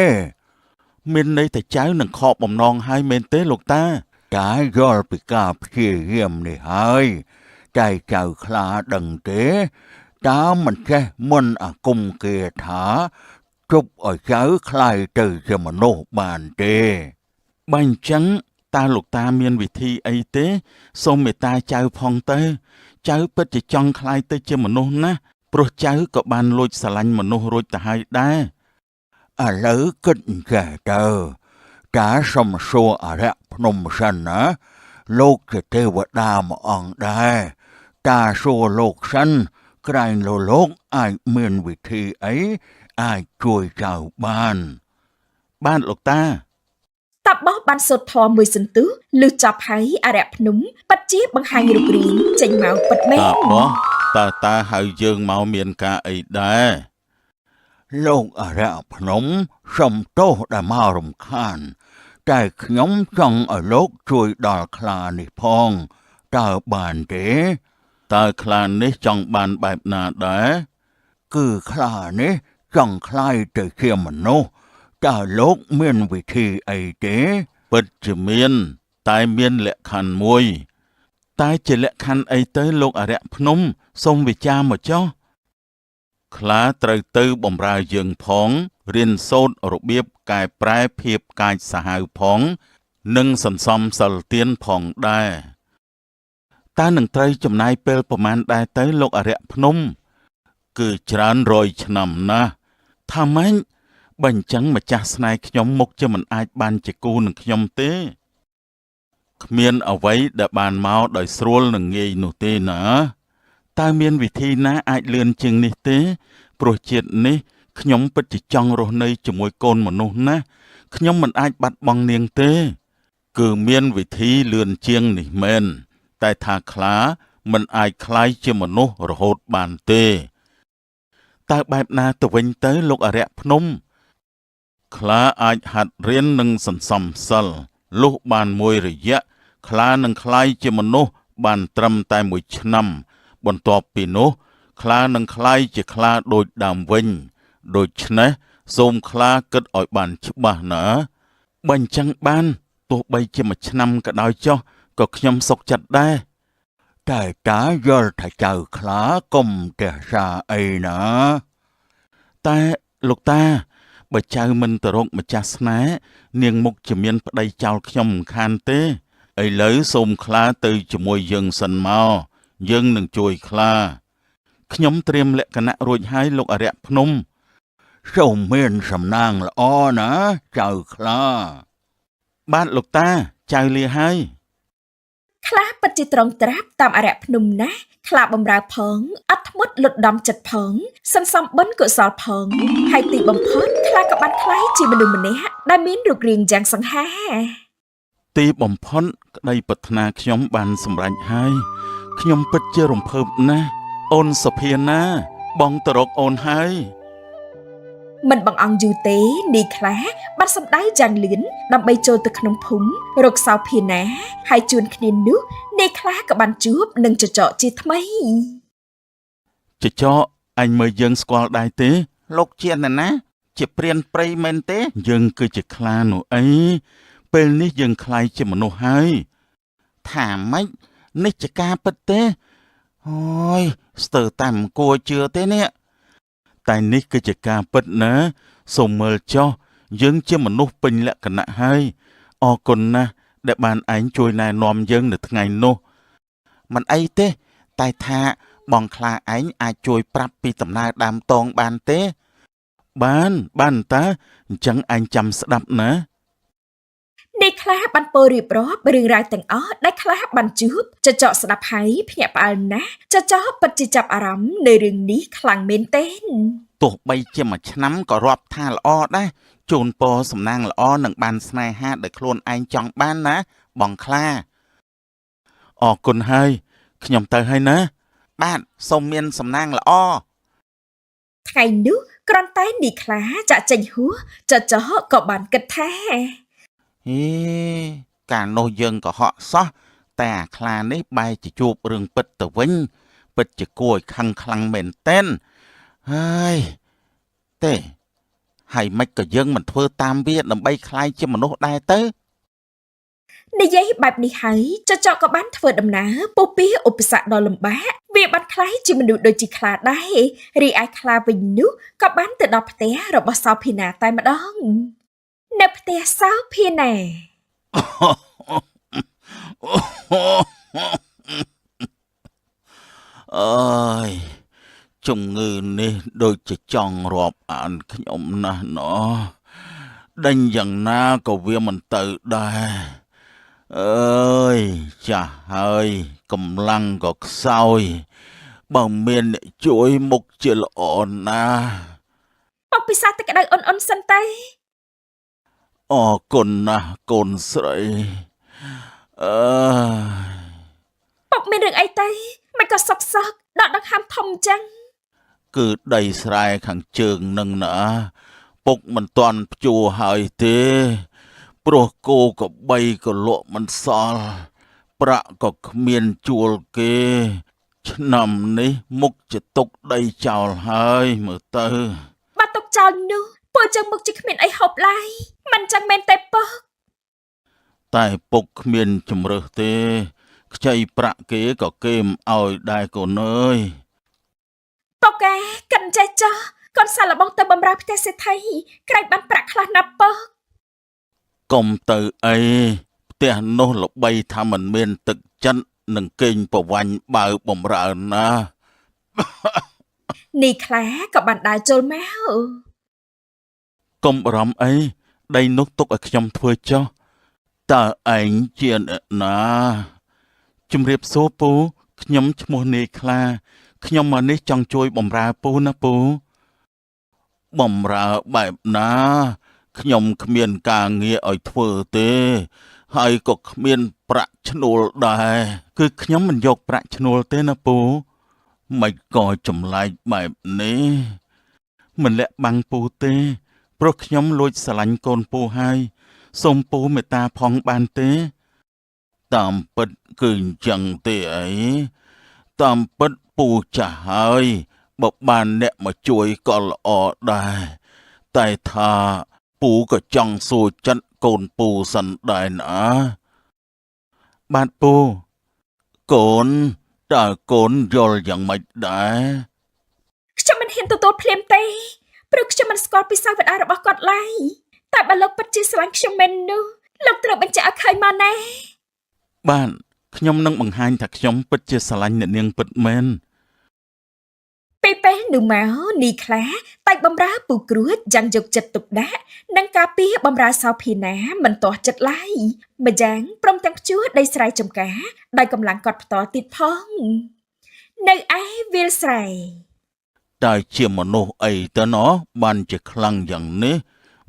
មានន័យថាចៅនឹងខកបំណងហើយមែនទេលោកតា តាយល់ពីការព្យាយាមនេះហើយតែចៅខ្លាដឹងទេ តាមិនចេះមុនអាគមគាថាជប់ឲ្យចៅក្លាយទៅជាមនុស្សបានទេ បើអញ្ចឹងតើលោកតាមានវិធីអីទេសូមមេត្តាចៅផងទៅ ចៅពិតជាចង់ក្លាយទៅជាមនុស្សណាស់ព្រោះចៅក៏បានលួចស្រឡាញ់មនុស្សរួចទៅហើយដែរ ឥឡូវគិតអញ្ចេះទៅតាសុំសួរអរិយភ្នំសិនណាលោកជាទេវតាមួយអង្គដែរតាសួរលោកសិនក្រែងលោលោកអាចមានវិធីអីអាចជួយចៅបាន បានលោកតា តាបោះបានសូត្រធម៌មួយសន្ទុះលុះចប់ហើយអរិយភ្នំពិតជាបង្ហាញរូបរាងចេញមកពិតមែន តាបោះតើតាហៅយើងមកមានការអីដែរ លោកអរិយភ្នំសុំទោសដែលមករំខាន តែខ្ញុំចង់ឲ្យលោកជួយដល់ខ្លានេះផងតើបានទេ តើខ្លានេះចង់បានបែបណាដែរ គឺខ្លានេះចង់ក្លាយទៅជាមនុស្សតើលោកមានវិធីអីទេ ពិតជាមាន តែមានលក្ខខណ្ឌមួយ តែជាលក្ខខណ្ឌអីទៅលោកអរិយភ្នំសូមវិចារមកចុះខ្លាត្រូវទៅបំរើយើងផងរៀនសូត្ររបៀបកែប្រែភាពកាចសាហាវផង និងសន្សំសិលទានផងដែរតើនឹងត្រូវចំណាយពេលប្រមាណដែរទៅលោកអរិយភ្នំ គឺច្រើនរយឆ្នាំណាស់ថាម៉េចបើអញ្ចឹងម្ចាស់ស្នេហ៍ខ្ញុំមុខជាមិនអាចបានជាគូនឹងខ្ញុំទេគ្មានអ្វីដែលបានមកដោយស្រួលនឹងងាយនោះទេណាតើមានវិធីណាអាចលឿនជាងនេះទេ ព្រោះជាតិនេះខ្ញុំពិតជាចង់រស់នៅជាមួយកូនមនុស្សណាស់ខ្ញុំមិនអាចបាត់បង់នាងទេ គឺមានវិធីលឿនជាងនេះមែនតែថាខ្លាមិនអាចក្លាយជាមនុស្សរហូតបានទេតើបែបណាទៅវិញទៅលោកអរិយភ្នំ ខ្លាអាចហាត់រៀននិងសន្សំសិលលុះបានមួយរយៈខ្លានឹងក្លាយជាមនុស្សបានត្រឹមតែមួយឆ្នាំ បន្ទាប់ពីនោះ ខ្លានឹងក្លាយជាខ្លាដូចដើមវិញ ដូច្នេះសូមខ្លាគិតឲ្យបានច្បាស់ណាបើអញ្ចឹងបានទោះបីជាមួយឆ្នាំក៏ដោយចុះក៏ខ្ញុំសុខចិត្តដែរ តែតាយល់ថាចៅខ្លាកុំទះសាអីណា តែ លោកតាបើចៅមិនទៅរកម្ចាស់ស្នេហ៍នាងមុខជាមានប្តីចោលខ្ញុំមិនខានទេឥឡូវសូមខ្លាទៅជាមួយយើងសិនមកយើងនឹងជួយខ្លាខ្ញុំត្រៀមលក្ខណៈរួចហើយលោកអរិយភ្នំ សូមមានសំណាងល្អណាចៅខ្លា បាទលោកតាចៅលាហើយ ខ្លាពិតជាត្រង់ត្រាប់តាមអរិយភ្នំណាស់ខ្លាបំរើផងអត់ធ្មត់លុតដំចិត្តផងសន្សំបុណ្យកុសលផងហើយទីបំផុតខ្លាក៏បានក្លាយជាមនុស្សម្នាក់ដែលមានរូបរាងយ៉ាងសង្ហា ទីបំផុតក្តីប្រាថ្នាខ្ញុំបានសម្រេចហើយខ្ញុំពិតជារំភើបណាស់អូនសុភាណា បងទៅរកអូនហើយ មិនបង្អង់យូរទេនាយខ្លាបានសម្ដៅយ៉ាងលឿនដើម្បីចូលទៅក្នុងភូមិរកសោភាណាហើយជួនគ្នានោះនាយខ្លាក៏បានជួបនឹងចចកជាថ្មី ចចកអញមើលយើងស្គាល់ដែរទេ លោកជាអ្នកណា ជាព្រានព្រៃមែនទេ យើងគឺជាខ្លានោះអីពេលនេះយើងក្លាយជាមនុស្សហើយថាម៉េចនេះជាការពិតទេអូយស្ទើរតែមិនគួរជឿទេនេះតែនេះគឺជាការពិតណាសូមមើលចុះយើងជាមនុស្សពេញលក្ខណៈហើយអរគុណណាស់ដែលបានឯងជួយណែនាំយើងនៅថ្ងៃនោះមិនអីទេ តែថាបងខ្លាឯងអាចជួយប្រាប់ពីដំណើរដើមតងបានទេ បានបានតាអញ្ចឹងឯងចាំស្ដាប់ណា នាយខ្លាបានពោលរៀបរាប់រឿងរ៉ាវទាំងអស់ដែលខ្លាបានជួបចចកស្ដាប់ហើយភ្ញាក់ផ្អើលណាស់ចចកពិតជាចាប់អារម្មណ៍នៅរឿងនេះខ្លាំងមែនទែន ទោះបីជាមួយឆ្នាំក៏រាប់ថាល្អដែរជូនពរសំណាងល្អនឹងបានស្នេហាដែលខ្លួនឯងចង់បានណា បងខ្លាអរគុណហើយខ្ញុំទៅហើយណា បាទសូមមានសំណាងល្អ ថ្ងៃនោះគ្រាន់តែនាយខ្លាចាក់ចេញហួសចចកក៏បានគិតថា ហេកាលនោះយើងក៏ហក់សោះតែអាខ្លានេះបែរជាជួបរឿងពិតទៅវិញ ពិតជាគួរឲ្យខឹងខ្លាំងមែនទែនហើយទេហើយមិនក៏យើងមិនធ្វើតាមវាដើម្បីក្លាយជាមនុស្សដែរទៅ និយាយបែបនេះហើយចចកក៏បានធ្វើដំណើរពុះពារឧបសគ្គដ៏លំបាកវាបានក្លាយជាមនុស្សដូចជាខ្លាដែររីឯខ្លាវិញនោះក៏បានទៅដល់ផ្ទះរបស់សោភាណាតែម្ដងនៅផ្ទះសោភាណា អើយជំងឺនេះដូចជាចង់រាប់អានខ្ញុំណាស់ណោះដេញយ៉ាងណាក៏វាមិនទៅដែរអើយចាស់ហើយកម្លាំងក៏ខ្សោយបើមានអ្នកជួយមុខជាល្អណាស់ បុកពិសាទឹកក្តៅអ៊ុនៗសិនទៅ អរគុណណាស់កូនស្រីអើយ បុកមានរឿងអីទៅមិនក៏សុកសុកដកដង្ហើមធំអញ្ចឹង គឺដីស្រែខាងជើងនឹងណាពុកមិនទាន់ភ្ជួរហើយទេ ព្រោះគោក៏បីក៏លក់មិនសល់ប្រាក់ក៏គ្មានជួលគេ ឆ្នាំនេះមុខជាទុកដីចោលហើយមើលទៅ បើទុកចោលនោះពួកចឹងមុខជាគ្មានអីហូបឡើយមិនចឹងមែនទេពុក តែពុកគ្មានជំរើសទេ ខ្ចីប្រាក់គេក៏គេមិនអោយដែរកូនអើយ ពុកអាកិនចេះចោះកូនសាឡបងទៅបំរើផ្ទះសេដ្ឋីក្រែងបានប្រាក់ខ្លះណាស់ពុក កុំទៅអីផ្ទះនោះល្បីថាមិនមានទឹកចិត្តនឹងកេងប្រវាញ់បាវបំរើណា នេះខ្លាក៏បានដើរចូលមក កុំបារម្ភអីដីនោះទុកឲ្យខ្ញុំធ្វើចុះតើឯងជាអ្នកណាជំរាបសួរពូខ្ញុំឈ្មោះនាយខ្លាខ្ញុំមកនេះចង់ជួយបំរើពូណាពូបំរើបែបណាខ្ញុំគ្មានការងារឲ្យធ្វើទេ ហើយក៏គ្មានប្រាក់ឈ្នួលដែរគឺខ្ញុំមិនយកប្រាក់ឈ្នួលទេណាពូមិនក៏ចម្លែកបែបនេះមិនលាក់បាំងពូទេ ព្រោះខ្ញុំលួចស្រឡាញ់កូនពូហើយសូមពូមេត្តាផងបានទេ តាមពិតគឺអញ្ចឹងទេអីតាមពិតពូចាស់ហើយបើបានអ្នកមកជួយក៏ល្អដែរតែថាពូក៏ចង់សួរចិត្តកូនពូសិនដែរណាបាទពូកូនតើកូនយល់យ៉ាងម៉េចដែរ ខ្ញុំមិនហ៊ានទទួលភ្លាមទេ ព្រោះខ្ញុំមិនស្គាល់ពីសាវតារបស់គាត់ឡើយតែបើលោកពិតជាស្រឡាញ់ខ្ញុំមែននោះលោកត្រូវបញ្ជាក់ឲ្យឃើញមកណា បាទខ្ញុំនឹងបង្ហាញថាខ្ញុំពិតជាស្រឡាញ់អ្នកនាងពិតមែន ពេលពេលនោះមកនីខ្លាតែបំរើពូគ្រួចយ៉ាងយកចិត្តទុកដាក់និងការពារបំរើសោភីណាមិនទាស់ចិត្តឡើយម្យ៉ាងព្រមទាំងភ្ជួរដីស្រែចម្ការដោយកម្លាំងគាត់ផ្ទាល់ទៀតផងនៅឯវាលស្រែ តែជាមនុស្សអីទៅណោះបានជាខ្លាំងយ៉ាងនេះ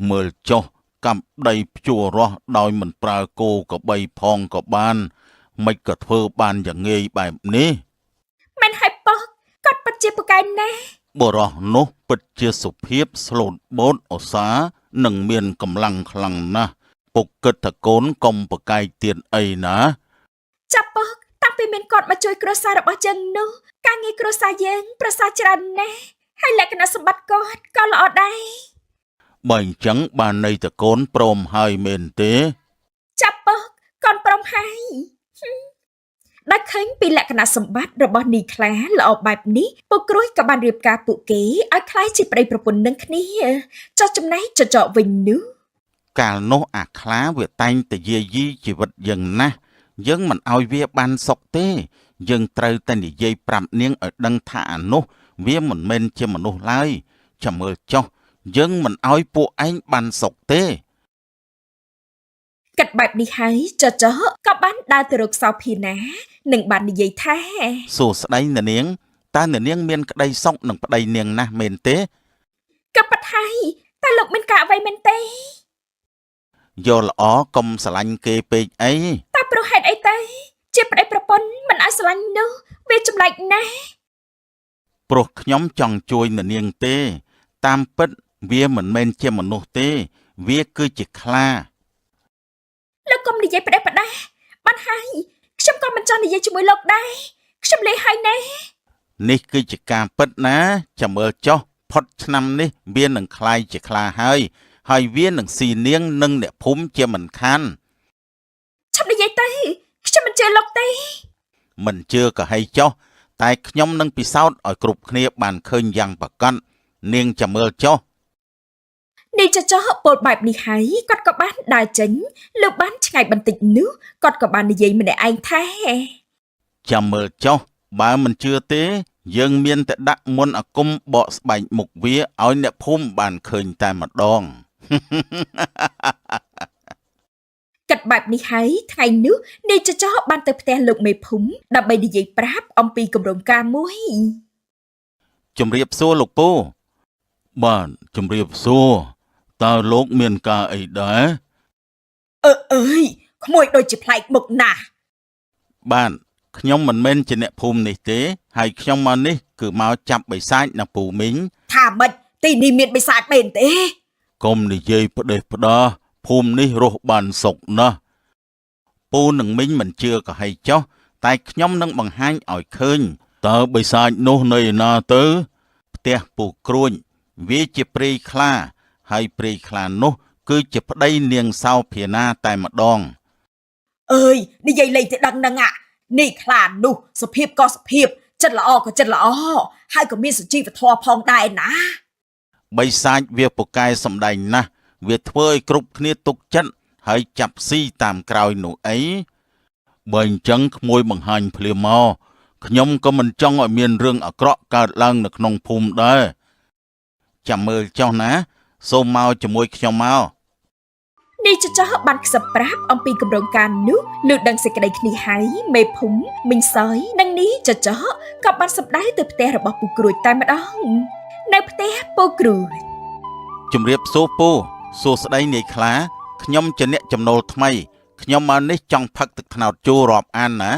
មើលចុះកាប់ដីភ្ជួររាស់ដោយមិនប្រើគោក្របីផងក៏បានមិនក៏ធ្វើបានយ៉ាងងាយបែបនេះ មិនហើយប៉ុកគាត់ពិតជាពូកែណាស់ បុរសនោះពិតជាសុភាពស្លូតបូតឧស្សាហ៍និងមានកម្លាំងខ្លាំងណាស់ពុកគិតថាកូនកុំប្រកែកទៀតអីណា ចាប់ប៉ុកតាំងពីមានគាត់មកជួយគ្រួសាររបស់យើងនោះការងារគ្រួសារយើងប្រសើរច្រើនណាស់ហើយលក្ខណៈសម្បត្តិគាត់ក៏ល្អដែរ បើអញ្ចឹងបានន័យតកូនព្រមហើយមែនទេ ចាប់ប៉ុកកូនព្រមហើយហឹមដល់ឃើញពីលក្ខណៈសម្បត្តិរបស់នីខ្លាល្អបែបនេះពួកគ្រួយក៏បានរៀបការពួកគេឲ្យក្លាយជាប្តីប្រពន្ធនឹងគ្នាចុះចំណែកចចកវិញនោះ កាលនោះអាខ្លាវាតែងតែយាយីជីវិតយើងណាស់យើងមិនឲ្យវាបានសុខទេ យើងត្រូវតែនិយាយប្រាប់នាងឲ្យដឹងថាអានោះវាមិនមែនជាមនុស្សឡើយចាំមើលចុះយើងមិនឲ្យពួកឯងបានសុខទេ គិតបែបនេះហើយចចកក៏បានដើរទៅរកសោភីណានិងបាននិយាយថា សួស្តីអ្នកនាងតើអ្នកនាងមានក្តីសុខនឹងប្តីនាងណាស់មែនទេ ក៏ប៉ិតហើយតែលោកមានការអ្វីមែនទេ យកល្អកុំស្រឡាញ់គេពេកអី តែព្រោះហេតុអីទៅជាប្តីប្រពន្ធមិនឲ្យស្រឡាញ់នោះវាចម្លែកណាស់ ព្រោះខ្ញុំចង់ជួយអ្នកនាងទេ តាមពិតវាមិនមែនជាមនុស្សទេ វាគឺជាខ្លា លោកកុំនិយាយផ្ដេសផ្ដាសបានហើយខ្ញុំក៏មិនចង់និយាយជាមួយលោកដែរខ្ញុំលេហើយណា នេះគឺជាការពិតណាចាំមើលចុះផុតឆ្នាំនេះវានឹងក្លាយជាខ្លាហើយ ហើយវានឹងស៊ីនាងនិងអ្នកភូមិជាមិនខាន ឆាប់និយាយទៅខ្ញុំមិនជឿលោកទេ មិនជឿក៏ហីចុះតែខ្ញុំនឹងពិសោធន៍ឲ្យគ្រប់គ្នាបានឃើញយ៉ាងប្រកបនាងចាំមើលចុះ នេះចចោពោលបែបនេះហើយគាត់ក៏បានដើរចេញលោកបានឆ្ងាយបន្តិចនោះគាត់ក៏បាននិយាយម្នាក់ឯងថា ចាំមើលចុះបើមិនជឿទេ យើងមានតែដាក់មន្តអាគមបកស្បែកមុខវាឲ្យអ្នកភូមិបានឃើញតែម្ដង គិតបែបនេះហើយថ្ងៃនោះនាយចចោបានទៅផ្ទះលោកមេភូមិដើម្បីនិយាយប្រាប់អំពីគម្រោងការមួយ ជំរាបសួរលោកពូ បាទជំរាបសួរតើលោកមានការអីដែរ អឺអើយក្មួយដូចជាប្លែកមុខណាស់ បាទខ្ញុំមិនមែនជាអ្នកភូមិនេះទេ ហើយខ្ញុំមកនេះគឺមកចាប់បិសាចនៅពូមីង ថាម៉េចទីនេះមានបិសាចមែនទេ កុំនិយាយផ្ដេសផ្ដាសភូមិនេះរស់បានសុខណាស់ ពូនិងមីងមិនជឿក៏ហីចុះតែខ្ញុំនឹងបង្ហាញឲ្យឃើញ តើបិសាចនោះនៅឯណាទៅ ផ្ទះពូគ្រួញវាជាព្រៃខ្លា ហើយព្រៃខ្លានោះ គឺជាប្តីនាងសោភាណាតែម្ដង អើយនិយាយលេងទៅដឹងហ្នឹងអានេះខ្លានោះសុភាពក៏សុភាពចិត្តល្អក៏ចិត្តល្អហើយក៏មានសុជីវធម៌ផងដែរណា បិសាចវាពូកែសំដែងណាស់វាធ្វើឲ្យគ្រប់គ្នាទុកចិត្តហើយចាប់ស៊ីតាមក្រោយនោះអី បើអញ្ចឹងក្មួយបង្ហាញភ្លាមមកខ្ញុំក៏មិនចង់ឲ្យមានរឿងអាក្រក់កើតឡើងនៅក្នុងភូមិដែរ ចាំមើលចុះណា សូមមកជាមួយខ្ញុំមក នេះចចោបានខ្សឹបប្រាប់អំពីគម្រោងការនោះលុះដឹងសេចក្តីគ្នាហើយមេភូមិមីងសយនិងនេះចចោក៏បានសម្ដៅទៅផ្ទះរបស់ពូគ្រួចតែម្ដងនៅផ្ទះពូគ្រួច ជំរាបសួរពូសួស្តីនាយខ្លាខ្ញុំជាអ្នកចំណូលថ្មីខ្ញុំមកនេះចង់ផឹកទឹកត្នោតជូររាប់អានណា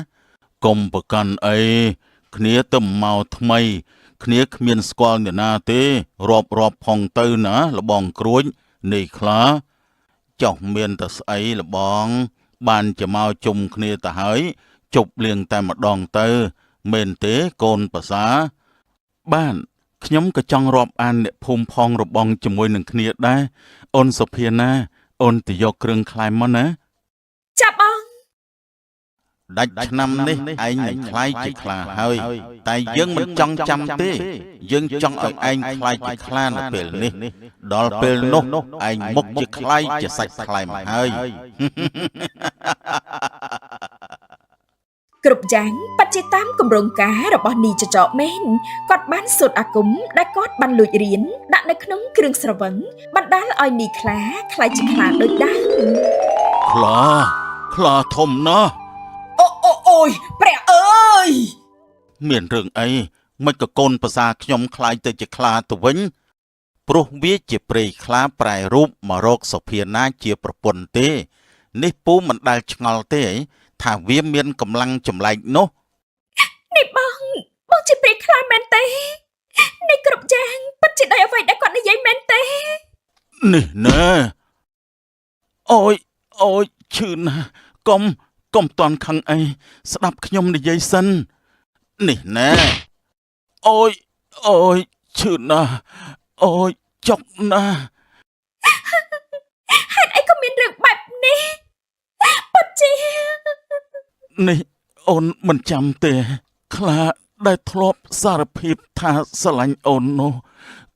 កុំប្រកាន់អីគ្នាទៅមកថ្មី គ្នាគ្មានស្គាល់អ្នកណាទេរាប់រាប់ផងទៅណាលបងក្រួចនេះខ្លា ចុះមានតែស្អីលបង បានจะមកជុំគ្នាទៅហើយជប់លៀងតែម្ដងទៅមែនទេកូនប្រសា បាទខ្ញុំក៏ចង់រាប់អានអ្នកភូមិផងរបងជាមួយនឹងគ្នាដែរអូនសុភាណា អូនទៅយកគ្រឿងក្លែមមកណា ចាប់បង ដាច់ឆ្នាំនេះឯងនឹងក្លាយជាខ្លាហើយ តែយើងមិនចង់ចាំទេ យើងចង់ឲ្យឯងក្លាយជាខ្លានៅពេលនេះ ដល់ពេលនោះឯងមុខជាក្លាយជាសាច់ខ្លែមហើយ គ្រប់យ៉ាងពិតជាតាមគម្រោងការរបស់នីចចកមែនគាត់បានសូត្រអាគមដែលគាត់បានលួចរៀនដាក់នៅក្នុងគ្រឿងស្រវឹងបណ្ដាលឲ្យនីខ្លាក្លាយជាខ្លាដូចដើម ខ្លាខ្លាធំណាស់ អូអូអូយព្រះអើយ មានរឿងអីមិនក៏កូនប្រសាខ្ញុំក្លាយទៅជាខ្លាទៅវិញ ព្រោះវាជាព្រៃខ្លាប្រែរូបមករកសុភាណាជាប្រពន្ធទេ នេះពូមិនដែលឆ្ងល់ទេ ថាវាមានកម្លាំងចម្លែកនោះ នេះបងបងជាព្រាយខ្លាមែនទេនេះគ្រប់យ៉ាងពិតជាដោយអ្វីដែលគាត់និយាយមែនទេ នេះណែអូយអូយឈឺណាស់កុំកុំតន់ខឹងអីស្ដាប់ខ្ញុំនិយាយសិននេះណែអូយអូយឈឺណាស់អូយចុកណាស់ ហេតុអីក៏មានរឿងបែបនេះពិតជា នេះអូនមិនចាំទេ ខ្លាដែលធ្លាប់សារភាពថាស្រឡាញ់អូននោះ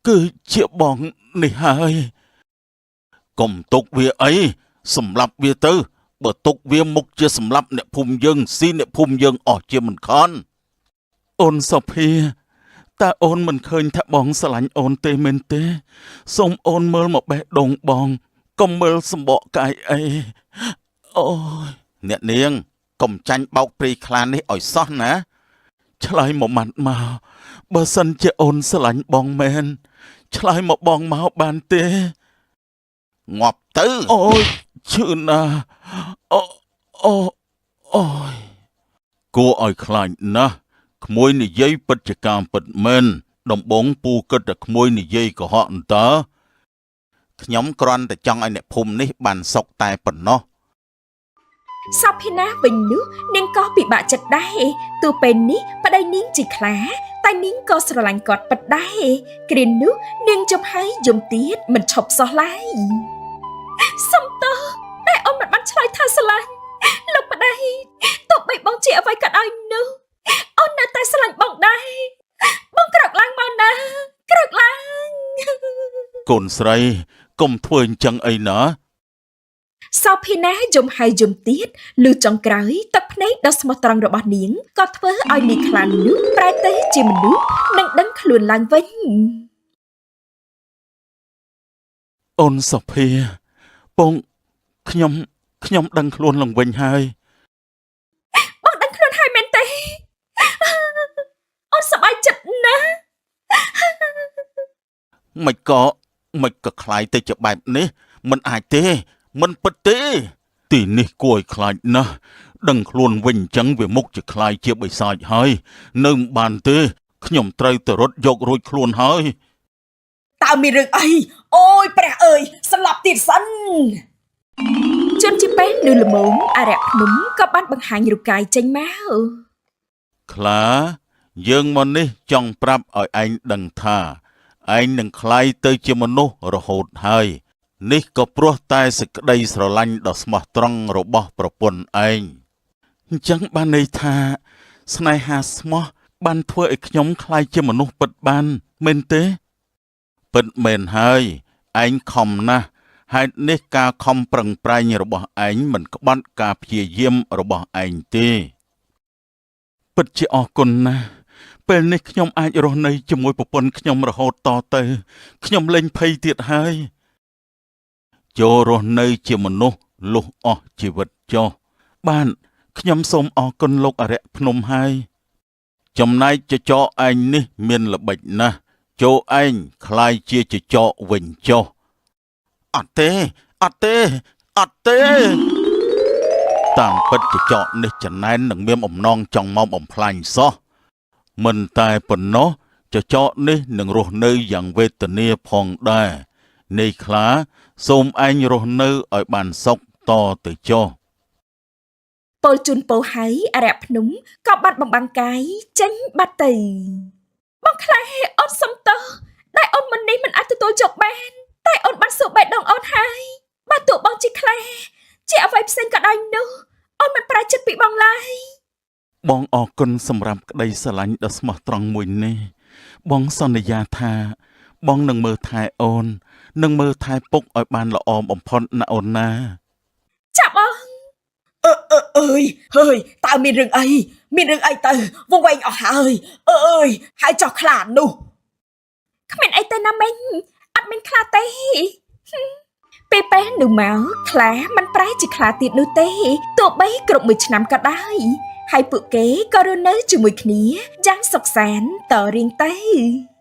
គឺជាបងនេះហើយកុំទុកវាអីសម្លាប់វាទៅ បើទុកវាមុខជាសម្លាប់អ្នកភូមិយើងស៊ីអ្នកភូមិយើងអស់ជាមិនខនអូនសុភាតើអូនមិនឃើញថាបងស្រឡាញ់អូនទេមែនទេសូមអូនមើលមកបេះដូងបងកុំមើលសម្បកកាយអីអូយអ្នកនាង កុំចាញ់បោកព្រីខ្លានេះឲ្យសោះណាឆ្លើយមកម៉ាត់មកបើសិនជាអូនស្រឡាញ់បងមែនឆ្លើយមកបងមកបានទេងាប់ទៅអូយឈឺណាស់អូអូអូយគួរឲ្យខ្លាចណាស់ក្មួយនិយាយពិតជាការពិតមែនដំបងពូគិតតែក្មួយនិយាយកុហកអន្តើខ្ញុំគ្រាន់តែចង់ឲ្យអ្នកភូមិនេះបានសុខតែប៉ុណ្ណោះ សោភិណាវិញនោះនាងក៏ពិបាកចិត្តដែរទោះពេលនេះប្តីនាងជាខ្លាតែនាងក៏ស្រឡាញ់គាត់ពិតដែរគ្រានោះនាងយំហើយយំទៀតមិនឈប់សោះឡើយសុំទោសតែអូនមិនបានឆ្លើយថាស្រឡាញ់លោកប្តីទោះបីបងជាអ្វីក៏ដោយនោះអូននៅតែស្រឡាញ់បងដែរបងក្រោកឡើងមកណាក្រោកឡើង កូនស្រីកុំធ្វើអញ្ចឹងអីណា សោភិណាយំហើយយំទៀតលឺចុងក្រោយទឹកភ្នែកដ៏ស្មោះត្រង់របស់នាងក៏ធ្វើឲ្យនាងខ្លានោះប្រែទៅជាមនុស្សនិងដឹងខ្លួនឡើងវិញ អូនសុភាពងខ្ញុំខ្ញុំដឹងខ្លួនឡើងវិញហើយ បងដឹងខ្លួនហើយមែនទេអូនសប្បាយចិត្តណាស់ មិនក៏មិនក៏ខ្លាយទៅជាបែបនេះមិនអាចទេ មិនពិតទេ ទីនេះគួរឲ្យខ្លាចណាស់ដឹងខ្លួនវិញអញ្ចឹងវាមុខជាខ្លាយជាបិសាចហើយ នៅមិនបានទេខ្ញុំត្រូវទៅរត់យករួចខ្លួនហើយ តើមានរឿងអីអូយព្រះអើយស្លាប់ទៀតសិន ជនជាពេលនោះល្មមអរិយភ្នំក៏បានបង្ហាញរូបកាយចេញមក ខ្លាយើងមកនេះចង់ប្រាប់ឲ្យឯងដឹងថាឯងនឹងក្លាយទៅជាមនុស្សរហូតហើយ នេះក៏ព្រោះតែសេចក្តីស្រឡាញ់ដ៏ស្មោះត្រង់របស់ប្រពន្ធឯងអញ្ចឹងបានន័យថា ស្នេហាស្មោះបានធ្វើឲ្យខ្ញុំក្លាយជាមនុស្សពិតបានមែនទេពិតមែនហើយឯងខំណាស់ហេតុនេះការខំប្រឹងប្រែងរបស់ឯងមិនក្បត់ការព្យាយាមរបស់ឯងទេ ពិតជាអរគុណណាស់ពេលនេះខ្ញុំអាចរស់នៅជាមួយប្រពន្ធខ្ញុំរហូតតទៅខ្ញុំលែងភ័យទៀតហើយចូលរស់នៅជាមនុស្សលុះអស់ជីវិតចុះបានខ្ញុំសូមអរគុណលោកអរិយភ្នំហើយចំណែកចចកឯងនេះមានល្បិចណាស់ចូលឯងក្លាយជាចចកវិញចុះអត់ទេអត់ទេអត់ទេ តាមពិតចចកនេះចំណែននឹងមានអំណងចង់មកបំផ្លាញសោះមិនតែប៉ុណ្ណោះចចកនេះនឹងរស់នៅយ៉ាងវេទនាផងដែរនៃខ្លាសូមឯងរស់នៅឲ្យបានសុខតទៅចុះ ពលជូនពោហើយអរិយភ្នំក៏បាត់បំបាំងកាយចេញបាត់ទៅបងខ្លាអូនសុំទោសដែលអូនមិននេះមិនអាចទទួលយកបានតែអូនបានសួរបេះដូងអូនហើយបើទោះបងជាខ្លាជាអ្វីផ្សេងក៏ដោយនោះអូន អូនមិនប្រែចិត្តពីបងឡើយ បងអរគុណសម្រាប់ក្តីស្រឡាញ់ដ៏ស្មោះត្រង់មួយនេះ បងសន្យាថា បងនឹងមើលថែអូន និងមើលថែពុកឲ្យបានល្អបំផុតណាអូនណា ចាបង អឺអឺអើយហើយតើមានរឿងអីមានរឿងអីទៅវង្វេងអស់ហើយអើអើយហើយចោះខ្លានោះ គ្មានអីទេណាមីងអត់មានខ្លាទេហឹមពេលពេលនោះមកខ្លាមិនប្រែជាខ្លាទៀតនោះទេទោះបីគ្រប់មួយឆ្នាំក៏ដោយហើយពួកគេក៏រស់នៅជាមួយគ្នាយ៉ាងសុខសាន្តតរៀងទៅ។